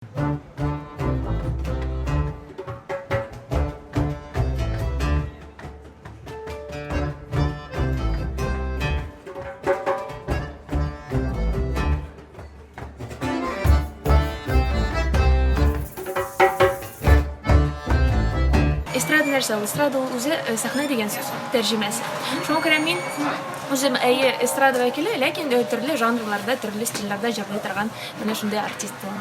Эстрада нәрсә ул? Эстрада ул үзе э, сәхнә дигән сүз, тәрҗемәсе. Шуңа күрә мин үзем әйе эстрада вәкиле, ләкин э, төрле жанрларда, төрле стильләрдә җырлый торган менә шундый артист булам.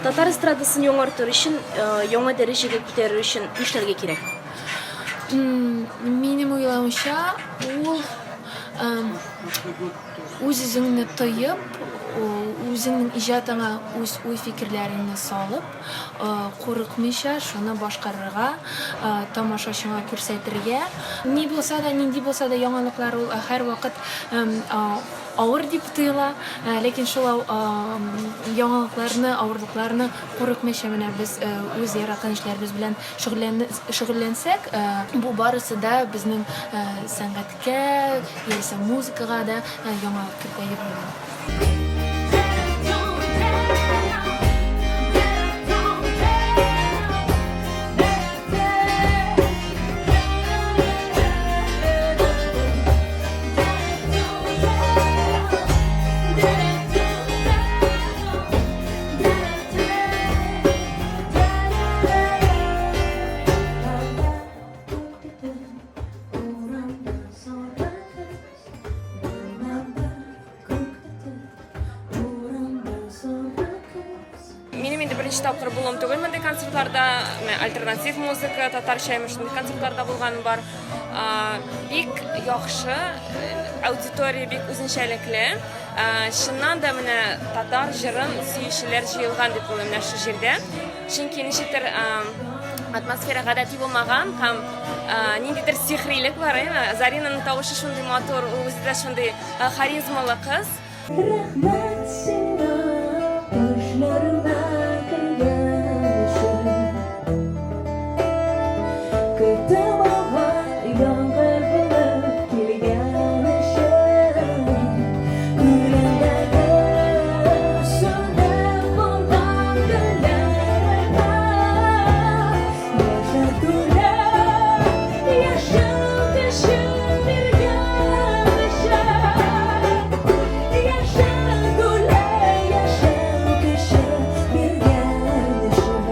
Татар эстрадасын яңартыр өчен, яңа дәрәҗәгә күтәрер өчен нишләргә кирәк? Минем уйлавымча, ул үз-үзеңне тоеп, үзеңнең иҗатыңа үз уй-фикерләреңне салып, курыкмыйча шуны башкарырга, тамашачыңа күрсәтергә. Ни булса да, нинди булса да яңалыклар ул һәрвакыт авыр дип тоела, ләкин шул яңалыкларны, авырлыкларны курыкмыйча менә без үз яраткан эшләребез белән шөгыльләнсәк, бу барысы да безнең сәнгатькә яисә музыкага да яңалык кертә дип уйлыйм. Минем инде беренче тапкыр булуым түгел мондый концертларда. Менә альтернатив музыка, татарча имеш шундый концертларда булганым бар. Бик яхшы, аудитория бик үзенчәлекле. Чыннан да менә татар җырын сөючеләр җыелган дип уйлыйм менә шул җирдә. Чөнки ничектер атмосфера гадәти булмаган һәм ниндидер сихрилек бар, әйме? Заринаның тавышы шундый матур, ул үзе дә шундый харизмалы кыз. Рәхмәт сиңа, төшләремә кергән өчен. Көтеп алган яңгыр булып килгән өчен. Күңелемдәге сүнеп барган гөлләр рәхмәт. Яшәү түрә, яшәү көче биргән өчен. Яшәү түрә, яшәү көче биргән өчен.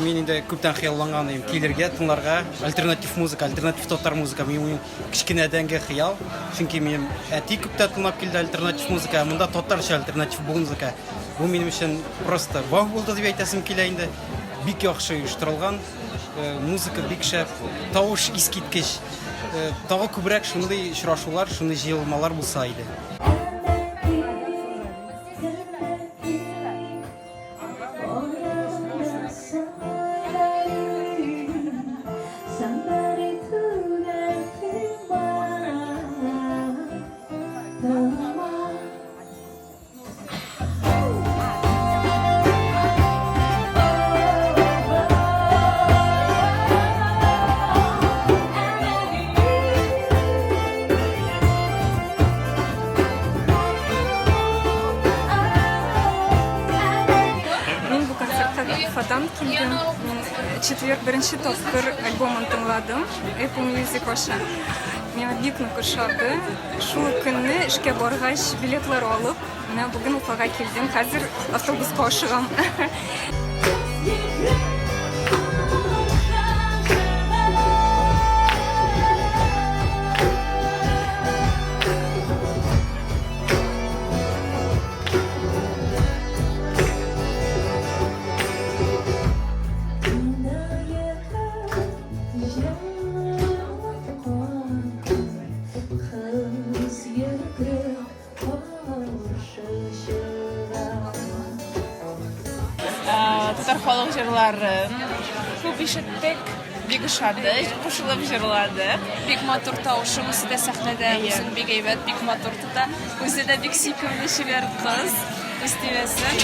Мин инде күптән хыялланган идем килергә, тыңларга альтернатив музыка, альтернатив татар музыка. Минем кечкенәдәнге хыял. Чөнки минем әти күптән тыңлап килде альтернатив музыка, ә монда татарча альтернатив музыка. Бу минем өчен просто вау булды дип әйтәсем килә инде. Бик яхшы оештырылган, музыка бик шәп, тавыш искиткеч. Тагы күбрәк шундый очрашулар, шундый җыелмалар булса иде. Мин бу концертка Уфадан килдем. Мин четверг беренче тапкыр альбомын тыңладым Apple Music аша. Миңа бик нык ошады. Шул ук көнне эшкә баргач, билетлар алып, менә бүген Уфага килдем. Хәзер автобуска ашыгам. Татар халык җырларын күп ишеттек, бик ошады, кушылып җырладык. Бик матур тавышы, үзе дә сәхнәдә үзен бик әйбәт, бик матур тота. Үзе дә бик сөйкемле чибәр кыз, күз тимәсен.